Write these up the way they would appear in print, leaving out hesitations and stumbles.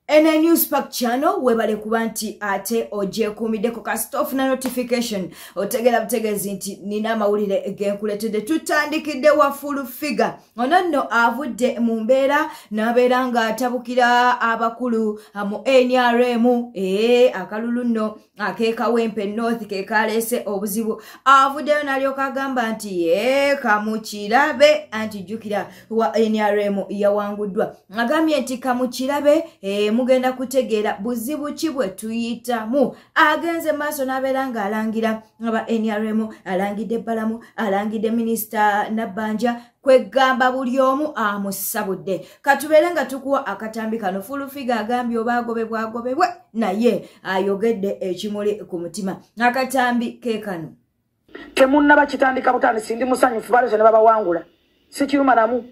Ene News Park channel webale kuba nti ate ogyekuumiddeko kasita ofuna notification otegera butegeezi nti nina amawulire genkuleetedde. Tutandikidde wa Full Figure. Ono nno avudde mu mbeera n'abeera ng'atabukira abakulu mu NRM. Akalulu nno ak'e North ke kaleese obuzibu. Avuddeyo n'alyoka agamba nti ye kamukirabe, anti jjukira wa NRM yawanguddwa. Agambye nti kamukirabe, mugenda kutegeera buzibu ki bwe tuyitamu. Agenze maaso n'abeera ng'alangira aba NRM, alangidde Balamu, alangidde Minisita Nabbanja, kwegamba buli omu amusabudde. Katubeere nga tukuwa akatambi kano. Full Figure agambye oba agobebwa agobebwe, naye ayogedde ekimuli ku mutima. Akatambi ke kano. Temunnaba kitandika butandisi, ndi musanyufu baleese ne babawangula. Sikiruma namu,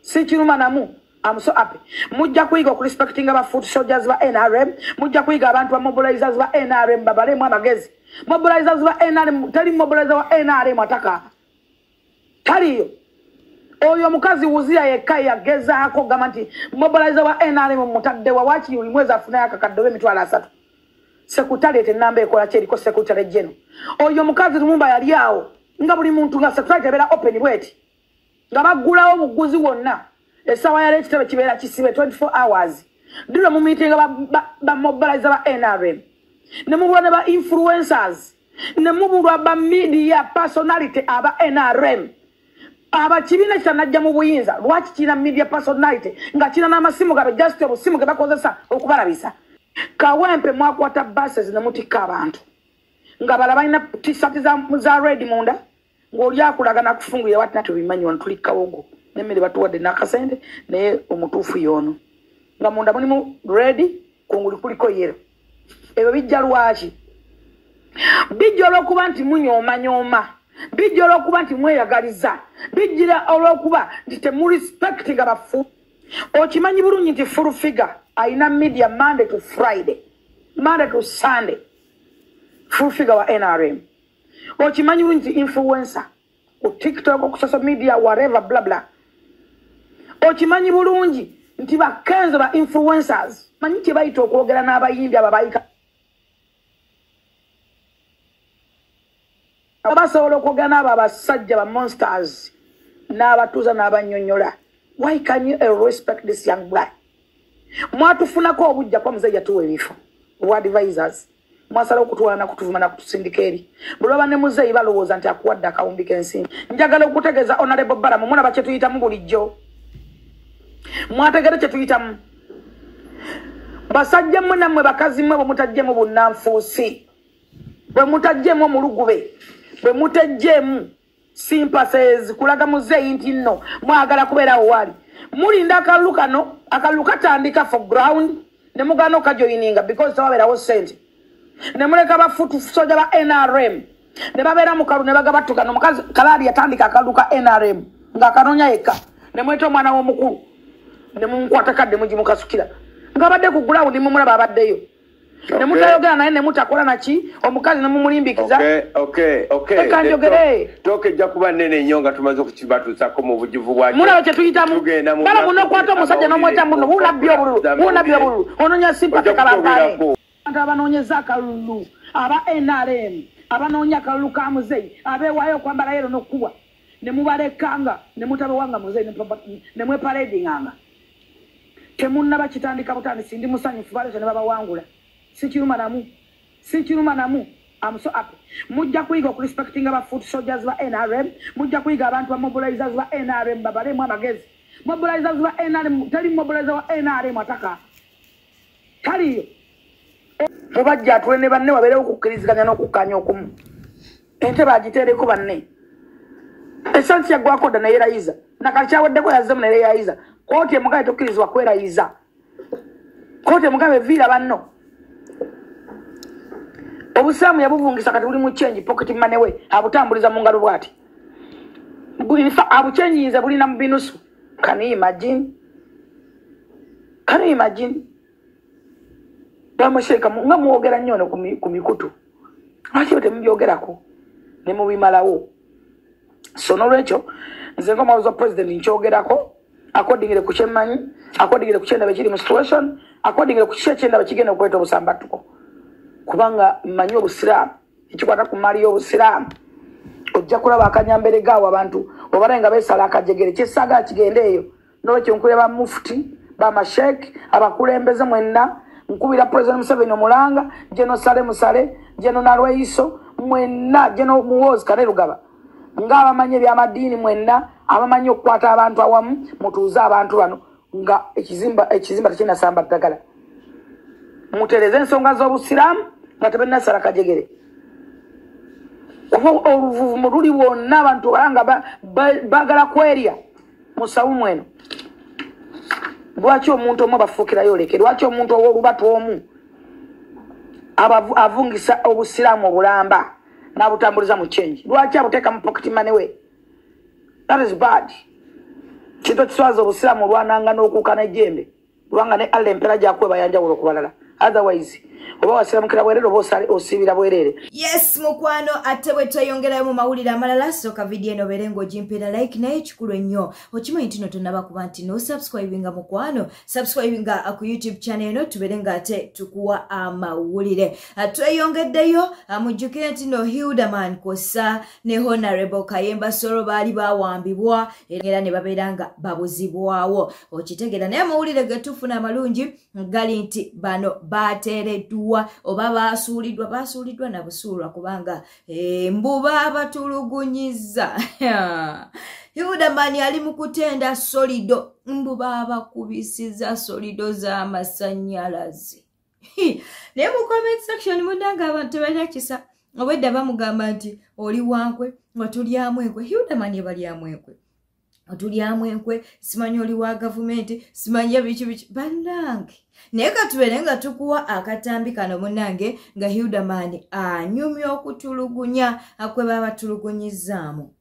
sikiruma namu. I'm so happy. Mujja kuyiga okurespectinga ba foot soldiers ba NRM, mujja kuyiga abantu ba mobilizers ba NRM babalemu amagezi. Mobilizers ba NRM, teri mobilizer wa NRM ataka. Taliyo. Oyo mukazi wuzia yekka yagezaako gamba nti mobilizer wa NRM mutadde wa waki buli mwezi afunayo akakadde oba 30,000. Secretariat ennamba ekola ki eriko secretary general. Oyo mukazi Lumumba yali awo nga buli muntu nga secretariat ebeera open bweti. Nga baggulawo obuguzi wonna. Essaawa yali ekitebe kibeera kisibe 24 hours. Dula mu meeting ba mobilizer ba NRM. Ne mubulwa ne ba influencers. Ne mubulwa ba media personality aba NRM. Aba kibiina kitanajja mu buyinza. Lwaki kirina media personality nga kirina n'amasimu gaabwe just obusimu ge bakozesa okubalabisa. Kawempe mwakwata buses ne mutikka abantu. Nga bala balina t-shirt za red munda. Ng'oli akulaga nakufungulira wati natubimanyi wano tuli Kawogo. Nemmere batuwadde n'akasente naye omutuufu y'ono. Nga munda mulimu red, kungulu kuliko yellow. Ebyo bijja lwaki? Bijja olw'okuba nti munyooma. Bijja olw'okuba nti mweyagaliza. Bijjira olw'okuba nti temurespectinga bafu. Okimanyi bulungi nti Full Figure alina media Monday to Friday, Monday to Sunday. Full Figure wa NRM. Okimanyi bulungi nti influencer ku TikTok, ku social media, whatever, blah blah. Okimanyi bulungi nti bakenzo ba influencers manyi kye bayita okwogera n'abayimbi ababayika. Abasobola okwogera n'abo abasajja ba monsters n'abatuuza n'abannyonnyola. Why can you respect this young boy? Mwatufunako obujja kwa muzeeyi yatuwa ebifo obwa advisors. Mwasala okutwala nakutuvuma nakutusindika eri. Buli lwaba ne muzeeyi balowooza nti akuwadde akawumbi k'ensimbi. Njagala okutegeeza Honorable Balamu, mulaba kye tuyitamu bulijjo. Mwategere kye tuyitamu. Basajja mmwe nammwe bakazi mmwe bwe mutajjemu bunnanfuusi, bwe mutajjemu omulugube, bwe mutajjemu sympathies kulaga muzeeyi nti nno mwagala kubeerawo waali. Mulinda akalulu kano, akalulu katandika for ground ne mugaana okajoyininga because tewabeerawo ssente. Ne muleka ba foot soldier ba NRM ne babeera mu kalulu ne bagabatuka. Omukazi Kalali yatandika akalulu ka NRM ng'akanoonya yekka. Ne mweta omwana w'omukulu ne munkwata kadde mugimukasukira. Ng'abadde ku ground mumulaba abaddeyo. Ne mutayogera naye ne mutakola naki omukazi ne mumulimbikiza. Okay. Eka njogere. Toke ejja kuba nnene nnyo nga tumaze okukibatuusaako mu bujuvu bwakyo. Mulaba kye tuyitamu. Tugenda mu Bala muno okwata omusajja n'omweta muno bunabbye obululu. Bunabbye obululu. Onoonya sympathy Ojja kabampaale. kutwogerako. Abantu abanoonyeza akalulu aba NRM abanoonya akalulu ka muzeeyi abeewaayo okwambala yero n'okukubwa ne mubalekanga ne mutabawanga muzeeyi ne mweparadinganga. Temunnaba kitandika butandisi, ndi musanyufu baleese ne babawangula. Sikiruma namu, sikiruma namu. I'm so happy. Mujja kuyiga okurespectinga ba foot soldiers ba NRM, mujja kuyiga abantu ba mobilizers ba NRM babalemu amagezi. Mobilizers ba NRM, teri mobilizer wa NRM ataka. Taliyo. Mubajja atule ne banne wabeerewo okukkiriziganya n'okukkaanya okumu. Entebe agiteereko banne. Esansi yaggwako dda ne yeerayiza. Nakati kyaweddeko yazzeemu ne yeerayiza. Kkooti emugabe tokkirizibwa kwerayiza. Kkooti emugabe viira banno. Obusiraamu yabuvungisa kati buli mu change pocket money we abutambuliza mu ngalo bw'ati. Abuchenjinze bulina mu binusu. Can you imagine? Can you imagine? Bamusheka nga mwogera nnyo no ku mikutu. Lwaki temubyogerako ne mubimalawo? So n'olwekyo nze ng'omuwabuzi wa president nkyogerako. According ku kyemmanyi, according ku kyendaba ekiri mu situation, according ku kiki ekyendaba kigenda okuleeta obusambattuko. Kubanga mmanyi obusiraamu, ekikwata ku mmaali y'obusiraamu, ojja kulaba akanyambere gaawo abantu obalaye nga beesala akajegere, kyesaagala kigende eyo. N'olwekyo nkubira ba mufti, bamasheek, abakulembeze mwenna, nkubira President Museveni omulanga, General Saleh Musale, General Nalweyiso, mwenna, General Muhoozi Kainerugaba, ng'abamanyi ebyamadiini mwenna, abamanyi okukwata abantu awamu, mutuuze abantu bano nga ekizimba tekinnasamba ddagala. Mutereze ensonga z'obusiraamu nga tebannasala kajegere. Kuba oluvuvumo luli wonna abantu nga baagala kwerya mu sawumu eno. Lwaki omuntu omu abafuukirayo oleke? Lwaki omuntu ow'olubatu omu avungisa obusiraamu obulamba n'abutambuliza mu change? Lwaki abuteeka mu pocket money we? That is bad. Kintu ekiswaza obusiraamu olwananga n'okuuka n'ejjembe, kubanga ne Allah empeera gy'akuwa yanjawulo ku balala. Otherwise oba wasiramukira bwereere oba osiibira bwereere. Yes mukwano, ate bwe tweyongerayo mu mawulire amalala, sooka vidiyo eno obeere ng'ogimpeera like, naye ekikulu ennyo okimanyi nti no tonnaba kuba nti no subscribinga mukwano, subscribinga ku YouTube channel eno tubeere ng'ate tukuwa amawulire. Tweyongeddeyo, mujjukire nti no Hilderman kw'ossa ne Honorable Kayemba Solo baali bawambibwa era ne babeera nga babuzibwawo, okitegeera. Naye amawulire ge tufuna amalungi gali nti bano bateereddwa oba baasuuliddwa na busuulwa, kubanga mbu baabatulugunyiza. Hilderman ali mu kutenda solido, mbu baabakubisiza solido z'amasannyalaze. Naye mu comment section munnange abantu tebalina kisa, obwedda bamugamba nti oli wankwe nga tulyamu enkwe. Hilderman ebalyamu enkwe, otulyamu enkwe, simanyi oli wa gavumenti, simanyi biki biki, bannange. Naye katubeere nga tukuwa akatambi kano munnange nga Hilderman anyumya okutulugunya kwe baabatulugunyizaamu.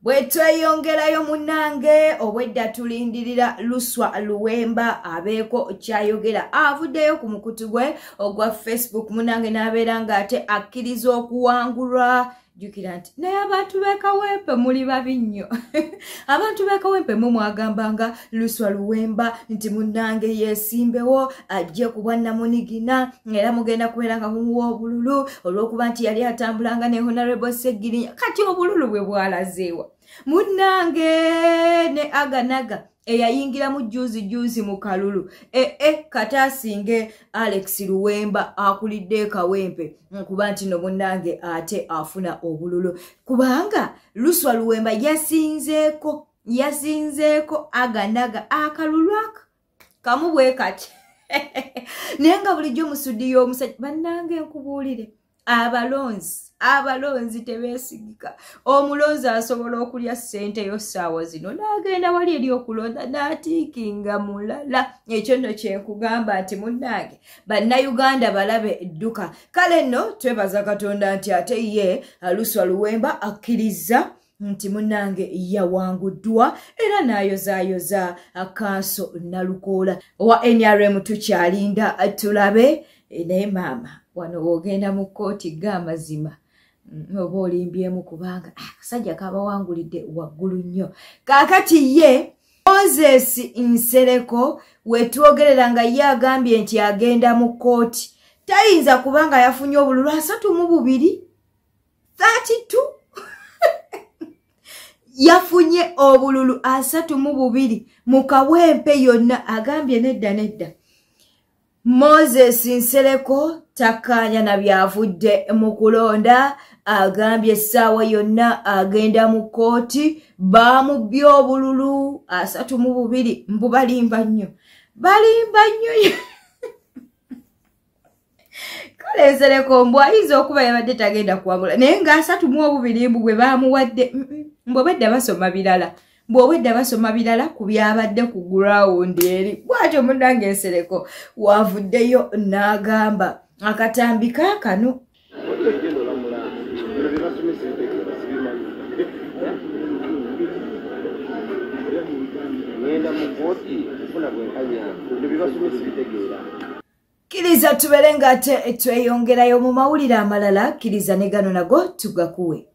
Bwe tweyongerayo munnange, obwedda tulindirira Luswa Luwemba abeeko kyayogera. Avuddeyo ku mukutu gwe ogwa Facebook munnange n'abeera ng'ate akkiriza okuwangulwa. Jjukira nti naye abantu b'e Kawempe muli babi nnyo. Abantu b'e Kawempe mwe mwagambanga Luswa Luwemba nti munnange yeesimbewo ajje ku bwannamunigina, era mugenda kubeera nga mumuwa obululu olw'okuba nti yali atambulanga ne Honorable Ssegirinya. Kati obululu bwe bwalazeewa? Munnange ne Aganaga eyayingiramu juzi juzi mu kalulu katasinge Alex Luwemba akulidde Kawempe nkuba nti no munnange ate afuna obululu, kubanga Luswa Luwemba yasinzeeko Aganaga akalulu aka kamu bwe kati. Naye nga bulijjo musudi y'omusajja. Bannange nkubuulire, abalonzi tebeesigika. Omulonzi asobola okulya ssente yo ssaawa zino n'agenda wali eri okulonda n'atiikinga mulala. Ekyo nno kye nkugamba nti munnange bannayuganda balabe edduka. Kale nno twebaza Katonda nti ate ye Luswa Luwemba akkiriza nti munnange yawanguddwa era n'ayozaayoza Kanso Nalukoola. Owa NRM tukyalinda tulabe. Naye maama wano w'ogenda mu kkooti g'amazima oba olimbyemu, kubanga akasajja kabawangulidde waggulu nnyo. Kaakati ye Moses Nsereko wetwogerera nga ye agambye nti agenda mu kkooti, tayinza kubanga yafunye obululu 32 32 yafunye obululu 32 mu Kawempe yonna. Agambye nedda nedda. Moses Nsereko takkaanya na byavudde mu kulonda, agambye essaawa yonna agenda mu kkooti. Bamubbye obululu 32, mbu balimba nnyo, balimba nnyo. Kale Nsereko mbu ayinza okuba yabadde tagenda kuwangula, naye nga 32 mbu bwe bamuwadde, mbu obwedda basoma birala, mbu obwedda basoma birala ku byabadde ku ground eri. Bw'atyo munnange Nsereko wavuddeyo n'agamba akatambi kaakano. Kkiriza tubeere nga ate tweyongerayo mu mawulire amalala. Kkiriza ne gano nago tugakuwe.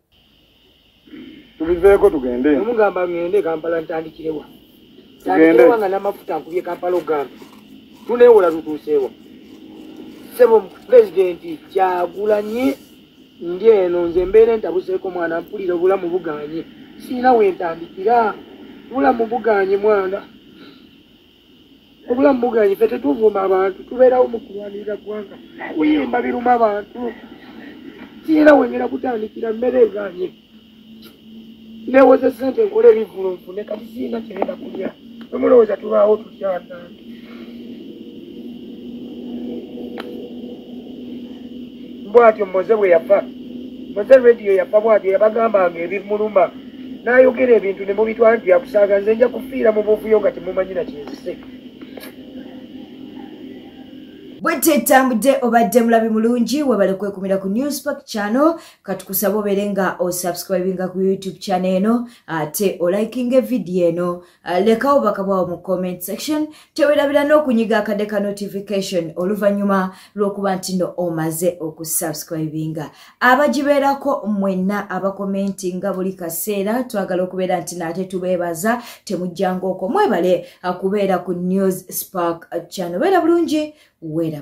Tubiveeko tugende. Omugamba ngende Kampala ntandikirewa. Ntandikirewa nga n'amafuta nkubye Kampala ogamba. Tuneewola tutuuseewa. Ssebo Pulezidenti Kyagulanyi, ndi eno nze mbeera ntabuseeko mwana, mpulira obulamu buganye. Sirina we ntandikira. Obulamu buganye mwana. Obulamu buganye, ffe tetuvuma abantu, tubeerawo mu kulwanirira ggwanga. Kuyimba biruma abantu. Sirina we ngenda kutandikira, mmere eganye. Neewoze ssente nkole ebivvulu nfune, kati sirina kye ngenda kulya. Bwe mulowooza tubaawo tutya bannange? Bw'atyo Moze bwe yafa, Moze rediyo yafa bw'atyo, yabagambanga ebimuluma n'ayogera ebintu ne mubitwala nti byakusaaga. Nze nja kufiira mu buvuyo nga temumanyi na kinzise. Bwete etambudde. Obadde mulabi mulungi, webale kwekumira ku Newspark channel. Katukusaba obeere nga osubscribinga ku YouTube channel eno, ate olikinga evidiyo eno, leka obubaka bwawo mu comment section. Tewerabira n'okunyiga akadde ka notification oluvannyuma lw'okuba nti nno omaze okusubscribinga. Abagibeerako mwenna abakomentinga buli kaseera, twagala okubeera nti naate tubeebaza, temujjanga okwo. Mwebale kubeera ku News Spark channel. Beera bulungi, weeraba.